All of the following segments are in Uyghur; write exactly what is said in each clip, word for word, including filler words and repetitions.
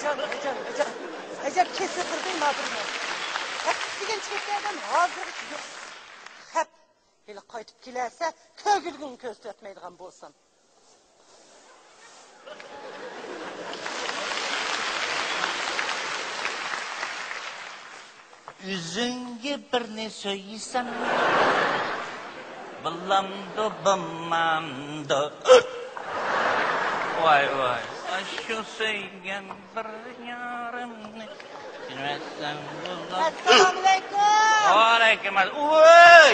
ئەجەب، ئەجەب، ئەجەب كېسىل قىلدى ما بىرنى. ھەپتىسى دېگەن چىقىپ كەلگەن ھازىرغىچە يوق. خەپ، ھېلى قايتىپ كېلەرسە، كۆرگۈلۈكۈڭنى كۆرسىتىۋەتمەيدىغان بولسام. ئۆزۈڭگە بىرنى سۆيسەم، بولامدۇ، بولمامدۇ؟ ۋاي، ۋاي. ئاشۇ سۆيگەن بىر يارىمنى سۆيمەسەم بولامدۇ؟ ئەسسالامۇئەلەيكۇم. ۋەئەلەيكۇم ئەسسالام. ۋوي!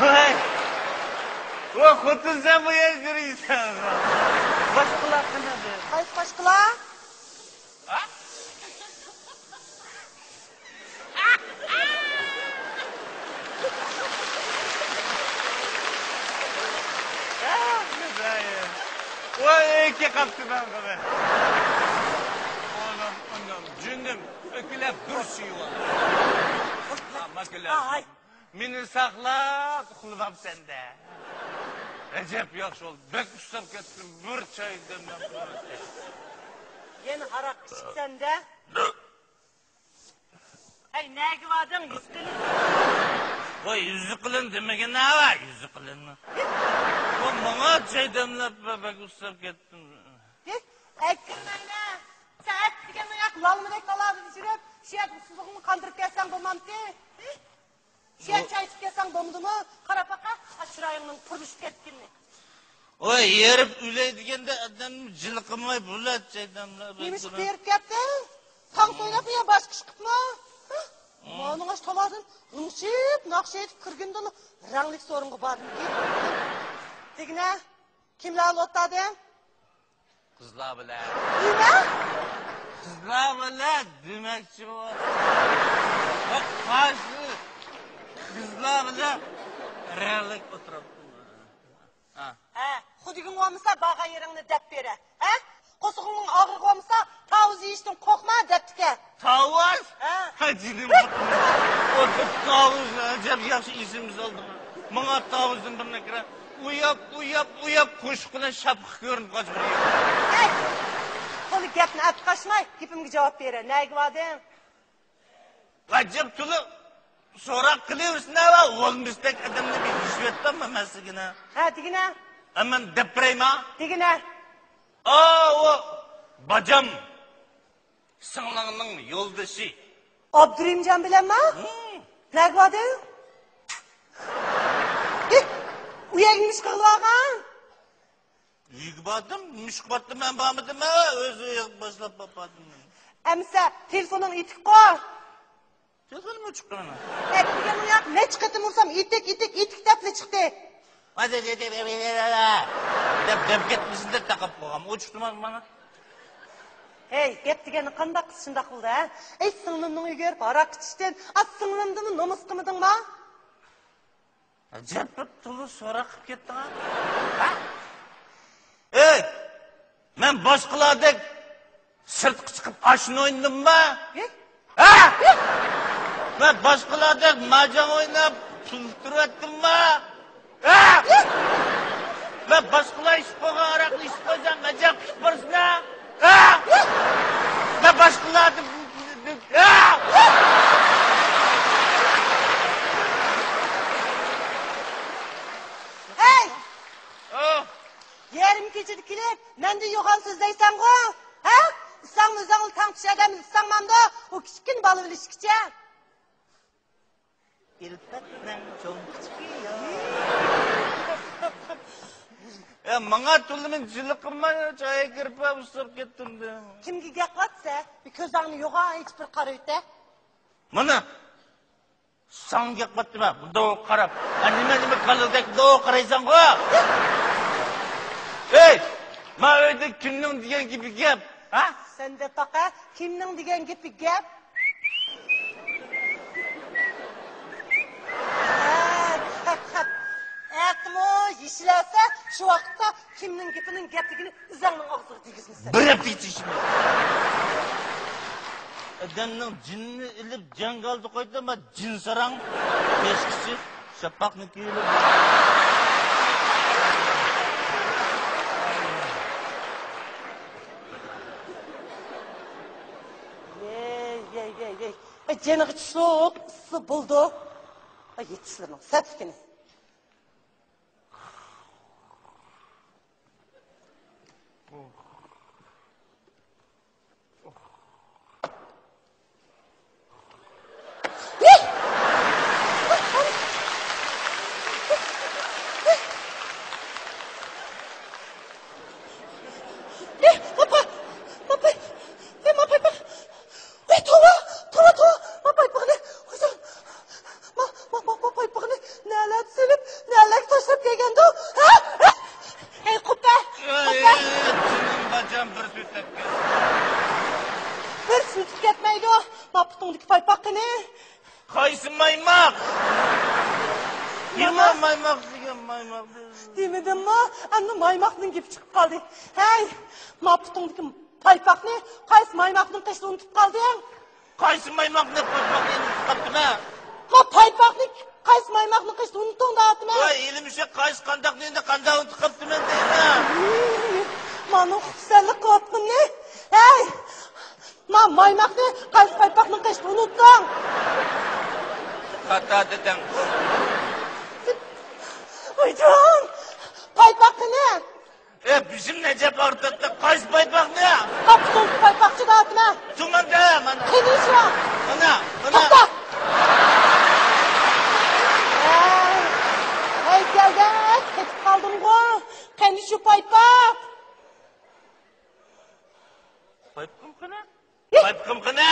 ۋاي! ۋا، خوتۇن، سەن بۇ يەردە يۈرۈيسەن. باشقىلار قانداق؟ قايسى باشقىلار؟ ھە؟ ۋاي، ئىككى قاپتىمەن قىلى. ئانام، ئانام، جېنىم، ئۆكۈلەپ بىر سۈيى بار. ھە، ماكۇل. ھاي. مېنى ساقلاپ ئۇخلىۋاپسەن-دە. ئەجەب ياخشى بولدى. بەك ئۇسساپ كەتتىم. بىر چاي دەملەپ قويۇڭ. يەنە ھاراق ئىچىپسەن-دە. ھەي، نەگە باردىڭ، يۈزى قېلىن؟ ۋاي، يۈزى قېلىن دېمىگىن ھە، ۋاي، يۈزى قېلىنمۇ؟ ۋاي، ماڭا چاي دەملەپ بەك ئۇسساپ كەتتىم. ھېي، ئەكىرمەيلى. سەن ئەتىگەن ئاياق لالمىدەك تالادا يۈرۈپ، شۇ يەردە ئۇسسۇزلۇقۇڭنى قاندۇرۇپ كەلسەڭ بولمامتى؟ ھېي؟ شۇ يەردە چاي ئىچىپ كەلسەڭ بولمىدىمۇ؟ قاراپ باقە، ئا، چىرايىڭنىڭ پۇرلىشىپ كەتكىنىنى. ۋاي، ھېرىپ ئۆلەي دېگەندە ئادەم جىلقىنماي بولاتتى ئادەملەر. نېمىشقا ھېرىپ كەتتىڭ؟ تاڭ سويلاپمۇ يا باشقا ئىش قىپمۇ؟ ھە؟ مانىڭ ئاش تالادىن نۇڭشىپ، ناخشا ئېيتىپ كىرگىنىدىلا رەڭلىك سورۇنغا باردىم. دېگىنە، كىملەر بىلەن ئولتۇردىڭ؟ قىزلار بىلەن. نېمە؟ قىزلار بىلەن دېمەكچى بولدۇم. قايسى قىزلار بىلەن رەڭلىك ئولتۇرۇپتىمەن. ھە. ھە، خۇدىكىڭ بولمىسا بارغان يېرىڭنى دەپ بېرە. ھە؟ قورسىقىڭنىڭ ئاغرىقى بولمىسا تاۋۇز يېيىشتىن قورقما دەپتىكەن. تاۋۇز؟ ھە. ھە، جېنىم. ئۇ تاۋۇز ئەجەب ياخشى ئېسىمگە سالدىڭ. ماڭا تاۋۇزدىن بىرنى كىرە. ئۇياپ، ئۇياپ، ئۇياپ، قوشۇق بىلەن شاپىقى كۆرۈنۈپ قاچىدۇ. ھەي! تولا گەپنى ئەپ قاچماي، گېپىمگە جاۋاب بېرە. نەگە باردىڭ؟ ئەجەب تولا سوراق قىلىۋېرىسىلە ۋە، بولمىسىدەك ئادەمنى بىر دېيىشىۋەتتىم مەن سىزگىنە. ھە، دېگىنە. ھە، مەن دەپ بېرەيما؟ دېگىنە. ئاۋۇ باجام. سىڭلىڭنىڭ يولدىشى. ئابدۇرېھىمجان بىلەنما؟ ھىم. نەگە باردىڭ؟ ھېي، ئۇ يەرگە نېمىشقا قىلىۋالغان؟ ئۆيگە باردىم، نېمىشقا باردىم، مەن بارمىدىم، ھە، ئۆزى باشلاپ باردىم. ئەمىسە، تېلېفونۇڭ ئېتىكقۇ؟ تېلېفونۇم ئۆچۈك مېنىڭ. ئەتىگەن ئۇياق نەچچە قېتىم ئۇرسام، ئېتىك، ئېتىك، ئېتىك دەپلا چىقتى. دەپ، دەپ كەتمىسۇن دەپ تاقاپ قويغان. ئۇ چىقتىما مانا. ھەي، گەپ دېگەننى قانداق قىلسا شۇنداق بولىدۇ، ھە؟ ئەي، سىڭلىمنىڭ ئۆيىگە بېرىپ ھاراق ئىچىشتىن، ئا، سىڭلىمدىنمۇ نومۇس قىلمىدىڭما؟ ئەجەب بىر تولا سوراق قىلىپ كەتتىڭ، ھە؟ ھە؟ ئەي، مەن باشقىلاردەك سىرتقا چىقىپ ئاشنا ئوينىدىمما؟ ھە؟ ھە؟ مەن باشقىلاردەك ماجاڭ ئويناپ پۇل تۇرۇۋەتتىمما؟ ھە؟ مەن باشقىلار ئىچىپ قويغان ھاراقنى ئىچىپ قويسام، مەن جان قىلىپ بارسىنا؟ ھە؟ مەن باشقىلاردىن، ھە؟ ھەي! ئوھ! يېرىم كېچىدە كېلىپ، مەندىن يوغان سۆزلەيسەنغۇ؟ ھە؟ ئىسساڭمۇ ئۆزۈڭلا تەڭتۇش ئادەم ئىسساڭمامدۇ؟ ئۇ كىچىككىنە بالا بىلىش كىچىك. ئۈلپەتنىڭ چوڭ كىچىكى يوق. يا، ماڭا تولىمۇ جىلىقىنما، چايغا كىرىپ ئۇسساپ كەتتىم دە. كىمگە گەپ قىلىۋاتىسەن؟ بىر كۆزۈڭنى يوغان ئېچىپ بىر قارىۋېتە. مانا، ساڭا گەپ قىلىۋاتىمەن، بۇنداق قاراپ. ھە، نېمە، نېمە، كالىدەك بۇنداق قارايسەنغۇ؟ ھەي، ما ئۆيدە كىمنىڭ دېگەن گېپى گەپ؟ ھە؟ سەن دەپ باقە، كىمنىڭ دېگەن گېپى گەپ؟ ھە، خەپ، خەپ. ئەتىمۇ يېشىلەرسە، شۇ ۋاقىتتا كىمنىڭ گېپىنىڭ گەپلىكىنى ئۆزۈڭنىڭ ئاغزىغا دېگۈزمىسەن. بىر ھەپتە يېتىشىمىز. ئادەمنىڭ جېنىنى ئېلىپ جاڭگالدا قويدى، ما جىن ساراڭ. كەچكىچە شاپاقنى كىيىۋېلىپ. جېنىغا چۈشسۇق ئىسسىسى بولىدۇ. ئاي، يېتىشلىرىنىڭ سەتلىكىنى. ئەي، ماپاي، ماپاي، ئەي، ماپاي، ماپاي. ئەي، توۋا، توۋا، توۋا، ماپاي، پايپىقىنى. خوجام، ما، ما، ما، ماپاي، پايپىقىنى نەلەرگە سېلىپ، نەلەرگە تاشلاپ كەلگەندۇ؟ ھە؟ ھە؟ ئەي، قوپە، ئەي، قوپە. جېنىم باجام بىر سۆز ئۆتۈپ كەتتى. بىر سۆز ئۆتۈپ كەتمەيدۇ. ما پۇتۇڭدىكى پايپاق قېنى؟ قايسى مايماق؟ نېمە مايماق دېگەن مايماق؟ دېمىدىممۇ؟ ئەمدى مايماقنىڭ گېپى چىقىپ قالدى. ھەي، ما پۇتۇڭدىكى پايپاقنى قايسى مايماقنىڭ قېشىدا ئۇنتۇپ قالدىڭ؟ قايسى مايماقنى، پايپاقنى ئۇنتۇپ قاپتىمەن؟ ما پايپاقنى قايسى مايماقنىڭ قېشىدا ئۇنتۇڭ دەۋاتىمەن. ۋاي، ئىلىم شۇ، قايسى قانداقنى ئەمدى قانداق ئۇنتۇپ قاپتىمەن دەيمەن. مانا خۇپسەنلىك قىلىۋاتقىنىنى. ھەي! ما مايماقنى قايسى پايپاقنىڭ قېشىدا ئۇنتۇڭ؟ خاتا دېدىڭ. ۋايجان! پايپاق قېنى؟ ئە، بېشىمنى ئەجەب ئاغرىتاتتى. قايسى پايپاقنى؟ قاپتۇڭ پايپاقچى دەۋاتىمەن. تۇماندا، مانا. قېنى شۇ؟ مانا، مانا. توختا! ھەي، ھەيكەلدەك كېتىپ قالدىمغۇ. قېنى شۇ پايپاق؟ پايپىقىم قېنى؟ پايپىقىم قېنى؟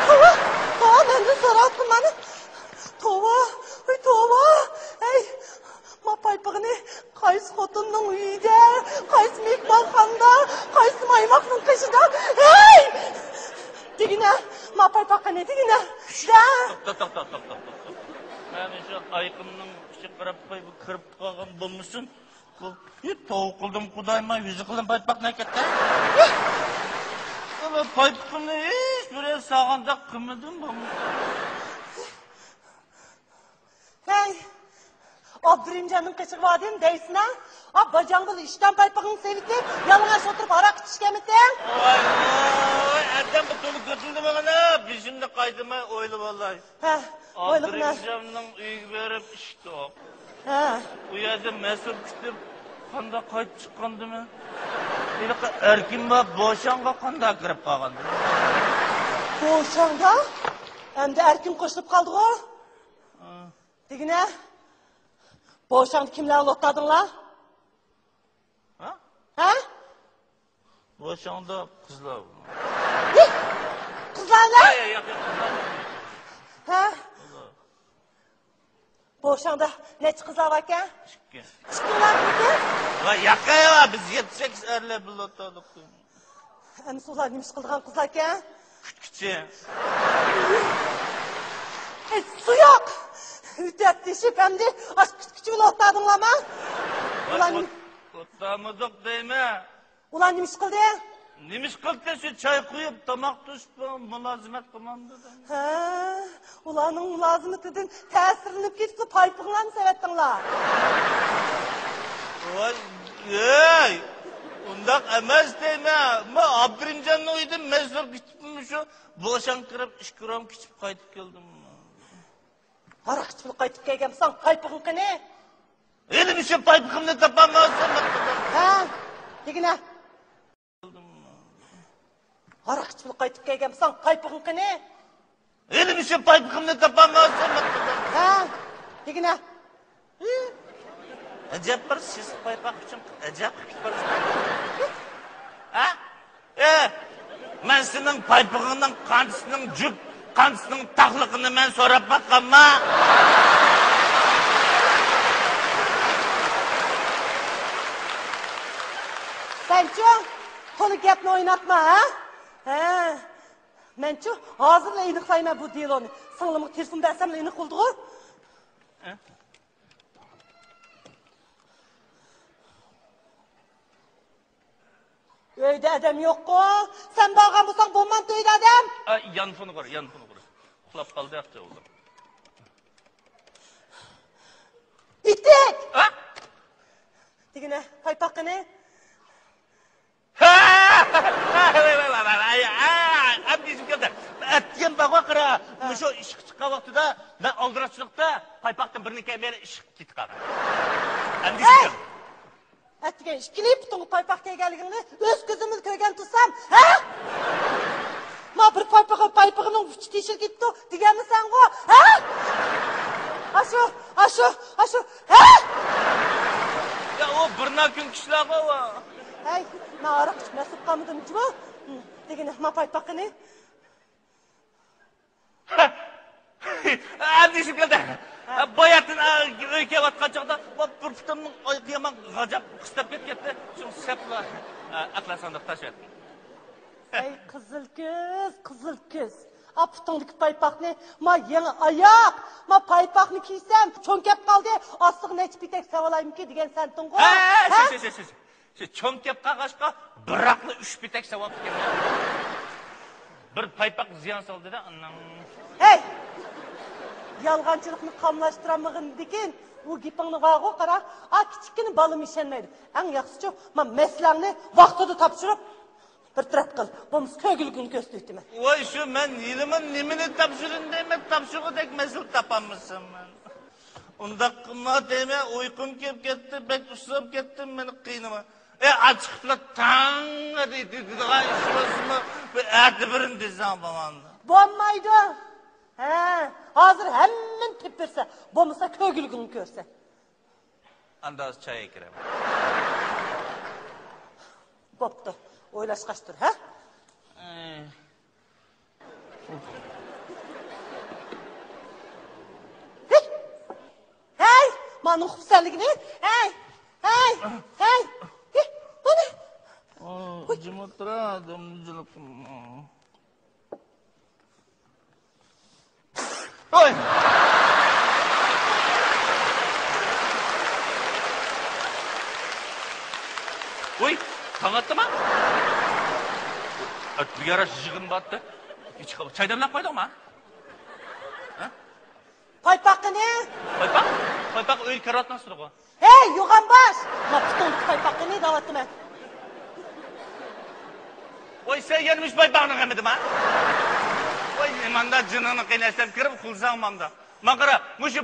توۋا، توۋا، مەندىن سوراۋاتقىن مانا. توۋا، ۋاي توۋا. ھەي، ما پايپىقىنى قايسى خوتۇننىڭ ئۆيىدە، قايسى مېھمانخانىدا، قايسى مايماقنىڭ قېشىدا؟ ھەي! دېگىنە، ما پايپاق قېنى، دېگىنە. دە. توختا، توختا، توختا، توختا، توختا. مەن شۇ ئايىقىمنىڭ ئىچىگە قاراپ قوي، بۇ كىرىپ قالغان بولمىسۇن. بۇ، ئى، توۋا قىلدىم، خۇدايىم، يۈزى قىلدىم پايپاق نەكەتتە. پايپىقىمنى ھېچ بىرى ساغانداق قىلمىدىم بۇ. ھەي، ئابدۇرېھىمجاننىڭ قېشىغا باردىم دەيسىنە. ئا، باجاڭ بىلەن ئىشتان پايپىقىڭنى سېلىۋېتىپ، يالىڭاچ ئولتۇرۇپ ھاراق ئىچىشكەنمىتىڭ؟ ۋاي، ۋاي، ئادەم بۇ تولا كۆتۈردى ماڭا، بېشىمنى قايتىماي ئويلىۋالاي. ھە، ئويلىغىنا. ئابدۇرېھىمجاننىڭ ئۆيىگە بېرىپ ئىچتۇق. ھە. ئۇ يەردە مەسئۇل كۈتۈپ، قانداق قايتىپ چىققاندىمەن؟ ھېلىقى ئەركىن بار بوشاڭغا قانداق كىرىپ قالغاندىمەن؟ بوشاڭغا؟ ئەمدى ئەركىن قوشۇلۇپ قالدىغۇ؟ ھە. دېگىنە، بوشاڭدا كىملەر بولۇپ ئولتۇردۇڭلار؟ ھە؟ ھە؟ بوشاڭدا قىزلار. ھى! قىزلارلا؟ ياق، ياق، ياق، قىزلار. ھە؟ قىزلار. بوشاڭدا نەچچە قىزلار باركەن؟ ئىككى. ئىككىلا بىركەن؟ ۋاي، ياق، ياق، بىز يەتتە سەككىز ئەرلەر بىللە ئولتۇردۇق. ئەمىسە ئۇلار نېمە ئىش قىلىدىغان قىزلاركەن؟ كۈتكۈچى. ئەي، سۇياق! ئۆتەپ تېشىپ ئەمدى ئاشۇ كۈتكۈچى بىلەن ئولتۇردۇڭلارمۇ؟ ۋاي، ئۇلار نېمە ئوت-، ئولتۇرمىدۇق دەيمەن. ئۇلار نېمە ئىش قىلدى؟ نېمە ئىش قىلدى؟ شۇ چاي قۇيۇپ، تاماق توشۇپ، مۇلازىمەت قىلمامدۇ دەيمەن. ھە، ئۇلارنىڭ مۇلازىمىتىدىن تەسىرلىنىپ كېتىپلا پايپىقىڭلارنى سېلىۋەتتىڭلار. ۋاي، ئەي، ئۇنداق ئەمەس دەيمەن. مەن ئابدۇرېھىمجاننىڭ ئۆيىدىن مەسئۇل كېتىپمۇ شۇ بوشاڭ كىرىپ ئىككى گرام كېچىپ قايتىپ كەلدىم. ھاراق ئىچىپ قايتىپ كەلگەنمىسەن، پايپىقىڭ قېنى؟ ھېلىمۇ شۇ پايپىقىمنى تاپالمايۋاتىسەن. ھە، دېگىنە. ھاراق ئىچىپ قايتىپ كەلگەنمىسەن، پايپىقىڭ قېنى؟ ھېلىمۇ شۇ پايپىقىمنى تاپالمايۋاتىسەن. ھە، دېگىنە. ئەجەب بىر سېسىق پايپاق ئۈچۈن ئەجەب قىلىپ كېتىپ بارىسەن. ھە؟ ئە، مەن سېنىڭ پايپىقىڭنىڭ قانچىسىنىڭ جۈپ، قانچىسىنىڭ تاقلىقىنى مەن سوراپ باققانما؟ سەنچۇ، تولا گەپنى ئويناتما، ھە؟ ھە. مەنچۇ، ھازىرلا ئېنىقلايمەن بۇ دېلونى. سىڭلىمغا تېلېفون بەرسەملا ئېنىق بولىدىغۇ؟ ھە؟ ئۆيدە ئادەم يوققۇ؟ سەن بارغان بولساڭ بولمامتى ئۆيدە ئادەم؟ ئا، يانفونغا قارا، يانفونغا قارا. ئۇخلاپ قالدى ئاقچا ئوغلۇم. ئىتتىك! ھە؟ دېگىنە، پايپاق قېنى؟ ھە! ۋاي، ۋاي، ۋاي، ۋاي، ۋاي، ئا، ئەمدى ئېسىمگە كەلدى. ئەتىگەن بارغۇ قارا. ھە. شۇ ئىشقا چىققان ۋاقتىدا مەن ئالدىراشچىلىقتا پايپاقتىن بىرنى كىيمەي ئىشقا كېتىپ قالغان. ئەمدى ھەي! ئەتىگەن ئىككىلى پۇتۇڭغا پايپاق كىيگەنلىكىڭنى ئۆز كۆزۈم بىلەن كۆرگەن تۇرسام، ھە؟ ما بىر پايپىقى، پايپىقىنىڭ ئۇچى تېشىلىپ كېتىپتۇ دېگەنمىسەنغۇ، ھە؟ ئاشۇ، ئاشۇ، ئاشۇ، ھە؟ يا، ئۇ بىر ناكۈن كىشىلەرغۇ ئۇ. ھەي، مەن ھاراق ئىچىپ مەست بولۇپ قالمىدىم جۇمۇ؟ دېگىنە، ما پايپاقىنى. ئەمدى ئېسىم كەلدى. باياتىن ئۆيگە كېلىۋاتقان چاغدا بۇ بىر پۇتۇمنىڭ ئايىقى يامان غاجاپ قىستاپ كەتكەنتى. شۇ سەپلا ئەقلەن ساندۇق تاشلاپ. ئەي قىزىل كۆز، قىزىل كۆز. ئا پۇتۇڭدىكى پايپاقنى، ما يېڭى ئاياق، ما پايپاقنى كىيسەم چوڭ كەپ قالدى. ئاستىغا نەچچە پېتەك سېۋالايمىكىن دېگەن سەنتىڭغۇ. ھە، ھە؟ شۇ، شۇ، شۇ، شۇ، شۇ. شۇ چوڭ كەپ قالغاچقا، بىراقلا ئۈچ پېتەك ساۋاپ كەلگەن. بىر پايپاق زىيان سالدى-دە، ئانام. ھەي! يالغانچىلىقنى قاملاشتۇرالمىغىنىدىكىن، ئۇ گېپىڭنى بارغۇ قارا، ئا كىچىككىنە بالىمۇ ئىشەنمەيدۇ. ئەڭ ياخشىچۇ، ما مەسىلەڭنى ۋاقتىدا تاپشۇرۇپ، بىر تەرەپ قىل. بولمىسا كۆرگۈلۈكۈڭنى كۆرسىتىۋېتىمەن. ۋاي شۇ، مەن ھېلىمۇ نېمىنى تاپشۇرىمەن دەيمەن، تاپشۇرغۇدەك مەسىلە تاپالمىسام مەن. ئۇنداق قىلما دەيمەن، ئۇيقۇم كېلىپ كەتتى، بەك ئۇسساپ كەتتىم، مېنى قىينىما. ئە، ئاچىقىپلا تاڭ دېيدىغان ئىش بولسىمۇ، بىر ئەتە بىرىن دېسەڭ بولمامدۇ؟ بولمايدۇ. ھە، ھازىر ھەممىنى تېپىپ بېرىسەن، بولمىسا كۆرگۈلۈكۈڭنى كۆرىسەن. ئاندىن چاي ئەكىرەم. بوپتۇ، ئويلاشقاچ تۇر، ھە؟ ئەي. ھەي! ھەي! مانىڭ خۇپسەنلىكىنى! ھەي! ھەي! ھەي! ھەي! مانا! جىم ئولتۇرا، جىم. ۋوي! ۋوي، تاڭ ئاتتىما؟ ئەتىگە ياراش يىغىن بارتتى. چاي دەملەپ قويدۇڭما؟ ھە؟ پايپاقىنى؟ پايپاق؟ پايپاق ئۆيدە كارىۋاتنىڭ ئۈستىدىغۇ. ھەي، يوغان باش! ما پۇتۇڭدىكى پايپاقىنى دەۋاتىمەن. ۋاي، سەن يەنە مۇشۇ پايپاقنىڭ غېمىدىما؟ ۋاي، نېمانداق جېنىڭنى قىينايسەن، كىرىپ ئۇخلىساڭ مامدا. ماڭا قارا، مۇشۇ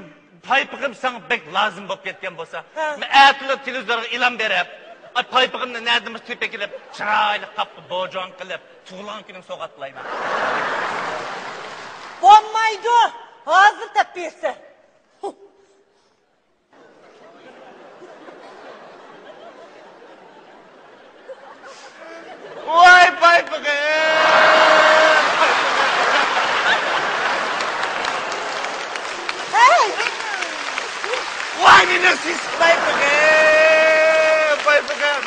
پايپىقىم ساڭا بەك لازىم بولۇپ كەتكەن بولسا، ھە. مەن ئەتىلا تېلېۋىزورغا ئېلان بېرىپ، ئاي، پايپىقىمنى نەدىن تېپىپ ئەكېلىپ، چىرايلىق قاپقا بوجاڭ قىلىپ، تۇغۇلغان كۈنۈڭ سوۋغات قىلايمەن. بولمايدۇ، ھازىر تېپىپ بېرىسەن. ۋاي پايپىقىم! ھەي! ۋاي مېنىڭ سېسىق پايپىقىم! پايپىقىم!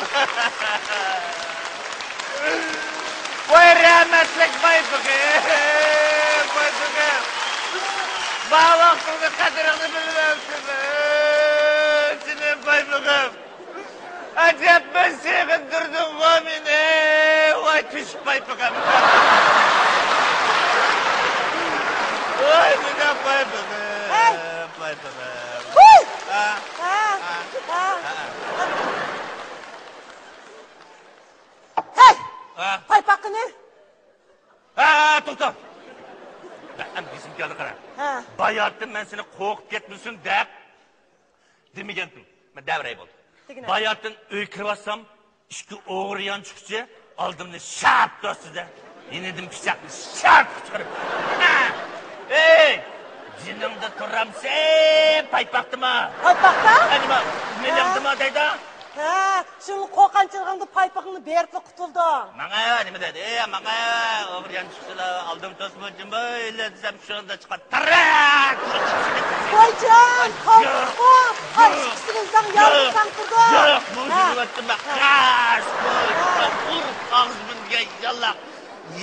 ۋاي رەھمەتلىك پايپىقىم، پايپىقىم. بار ۋاقتىڭدا قەدرىڭنى بىلمەپتىمەن، جېنىم پايپىقىم. ئەجەب بىر سېغىندۇردۇڭغۇ مېنى، ۋاي تۆشۈك پايپىقىم. ۋاي مېنىڭ پايپىقىم، ھەي! پايپىقىم. ھۇي! ھە؟ ھە؟ ھە؟ ھە؟ ھە؟ ھەي! ھە؟ پايپاقىنى! ھە، توختا! مەن ئەمدى ئېسىمگە كەلدى، قارا. ھە. باياتىن مەن سېنى قورقۇپ كەتمىسۇن دەپ دېمىگەنتىم. مەن دەۋرەي بولدى. دېگىنە. باياتىن ئۆيگە كىرىۋاتسام، ئىككى ئوغرى يانچۇقچى ئالدىمنى شارت توستىدى. يېنىدىن پىچاقنى شارت چىقىرىپ، ھە! ئەي! جېنىڭدا تۇرامسەن، پايپاقتىما؟ پايپاقتا؟ ھە، نېمە، مېلىڭدىما دەيدۇ؟ ھە، شۇڭا قورققان چېغىڭدا پايپىقىڭنى بېرىپلا قۇتۇلدۇڭ. ماڭا نېمە دەيدۇ؟ ئەي، ماڭا ئوغرى يانچۇقچىلار ئالدىمنى توسمىدىمۇ، ئۆيلە دېسەم، شۇندا چىققان تارراق! ۋايجان، قالتىسقا، قارشى كىشىنى ساڭا يالغۇز ساڭ تۇردۇڭ. ياق، بۇ ھە. دېگىنىۋەتتىم مەن. ھە. قاش، قوي، ھە. ئۇر ئاغزىمنى يەي، ياللا.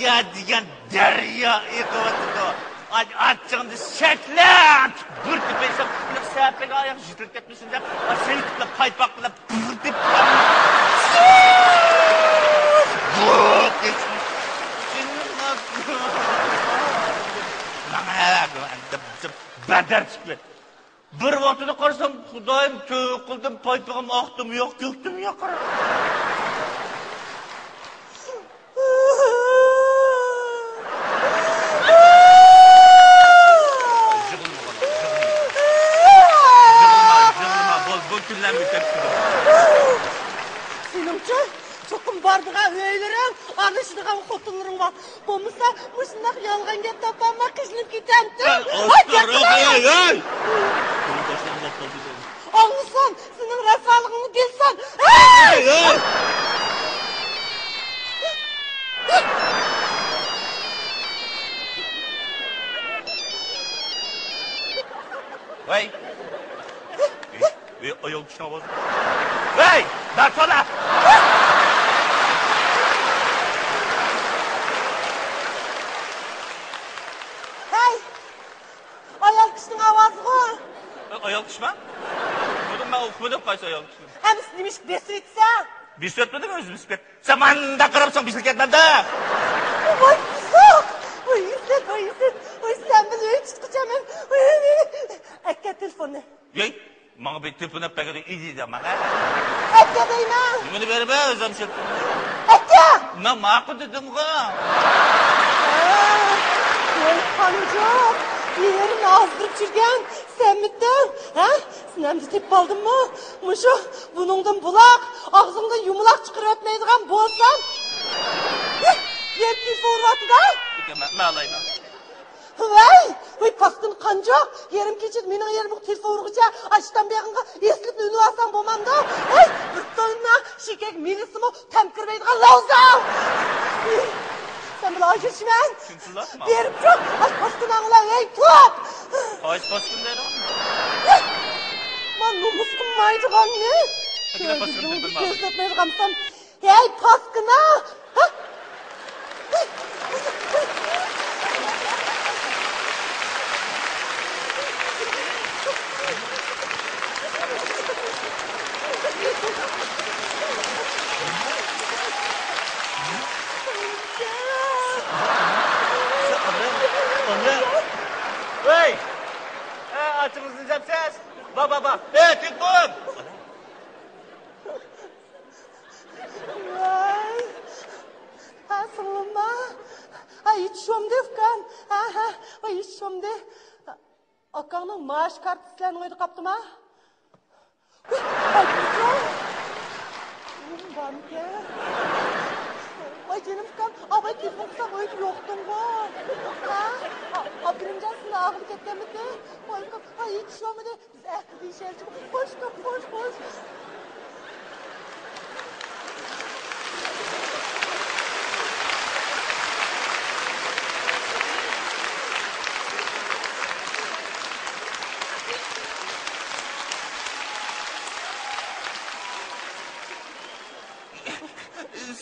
يا دېگەن دەريا ئېقىۋاتىدۇ. ئاچ-، ئاچچىقىمدا شەكلەن بىر تېپەيسەم، سەپەگە ئاياغ يېتىلىپ كەتمىسۇن دەپ، سېلىقلا پايپاق بىلەن بىر تېپىپ، ماڭا بەدەر چىقتى. بىر ۋاقتىدا قارىسام، خۇدايىم، تۆۋە قىلدىم، پايپىقىم ئاقتىمۇ يوق، كۆكتىمۇ يوق، قارا. بارىدىغان ئۆيلىرىڭ، ئارىلىشىدىغان خوتۇنلىرىڭ بار. بولمىسا مۇشۇنداق يالغان گەپ تاپالماي قىينىلىپ كېتەمتىڭ. ھەي، ھەي، ھەي! ئاڭلىسام، سېنىڭ رەسۋالىقىڭنى بىلسەم. ھەي! ھەي! ۋاي! ۋاي، ئايال كىشىنىڭ ئاۋازى. ۋاي! دارچالا! ھەي! ئايال كىشىنىڭ ئاۋازىغۇ. ئايال كىشىما؟ بۇنى مەن ئۇقمىدىم، قايسى ئايال كىشى؟ ئەمىسە نېمىشقا بېسىۋېتىسەن؟ بېسىۋەتمىدىم، ئۆزۈم بېسىپ كەتتىم. سەن مانداق قاراپسەن، بېسىپ كەتمەمدە. ۋاي، پىسىق! ۋاي، ئىسسەت، ۋاي، ئىسسەت! ۋاي، سەن بىلەن ئۆي تۇتقۇچە مەن. ۋاي، ۋاي، ۋاي. ئەكە تېلېفوننى. ۋاي، ماڭا بىر تېلېفون ئېلىپ بەرگىن، ئىدى دە ماڭا. ئەكە دەيمەن. نېمىنى بېرىمەن، ئۆزۈم شۇ. ئەكە! مەن ماقۇل دېدىمغۇ. ۋاي، قانجۇق! يېرىنى ئازدۇرۇپ يۈرگەن سەنمىتىڭ، ھە؟ سېنى ئەمدى تېپىپ ئالدىممۇ؟ مۇشۇ بۇنىڭدىن بۇلاق، ئاغزىڭدىن يۇمىلاق چىقىرىۋەتمەيدىغان بولسام. ھە، يەنە تېلېفون ئۇرۇۋاتىدۇ. ئۇكا، مەن، مەن ئالايمەن. ۋەي، ۋەي، پاسكىنا قانجۇق، يېرىم كېچىدە مېنىڭ يېرىمگە تېلېفون ئۇرغۇچە، ئاشتان بېغىڭغا ئېسىلىپ ئۈنۈۋالساڭ بولمامدۇ؟ ھەي، بىر تاللا شېكەك مېلىسىمۇ تەم كىرمەيدىغان لاۋزا! سەن بىلەن ئاجرىشىمەن! بېرىپ چىق! ئاش پاسكىناڭ بىلەن، ھەي، توپ! قايسى پاسكىنا دەيدۇ؟ مانا نومۇس قىلمايدىغاننى! كۆزلىرىڭنى كۆرسەتمەيدىغانسەن! ھەي، پاسكىنا! ۋەي! ئە، ئاچىڭىزنى دەپسىز؟ با، با، با! ئە، تېلېفون! ۋاي! ھە، سىڭلىمما؟ ھە، يېتىشىۋامدى، ئۇكام؟ ھە، ھە، ۋاي، يېتىشىۋامدى. ئاكاڭنىڭ مائاش كارتىسى سىلەرنىڭ ئۆيدە قاپتىما؟ ۋاي، بارمىكەن؟ ۋاي، جېنىم ئۇكام، ئاۋاي تېلېفون قىلسام ئۆيدە يوقتۇڭغۇ. ھە؟ ئا-، ئابدۇرېھىمجان سىلەر ئاغرىپ كەتكەنمىكىن؟ ۋاي، ئۇكام، ھە، يېتىشىۋامدى. بىز ئەھدى دېيىشەيلى. خوش، خوش، خوش.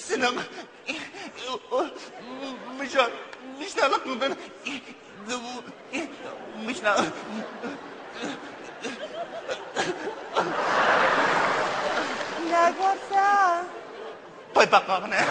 سېنىڭ مۇشۇ مىشنالىقىڭدىن مىشنا. نەگە بارسەن؟ پايپاق قالغىنى.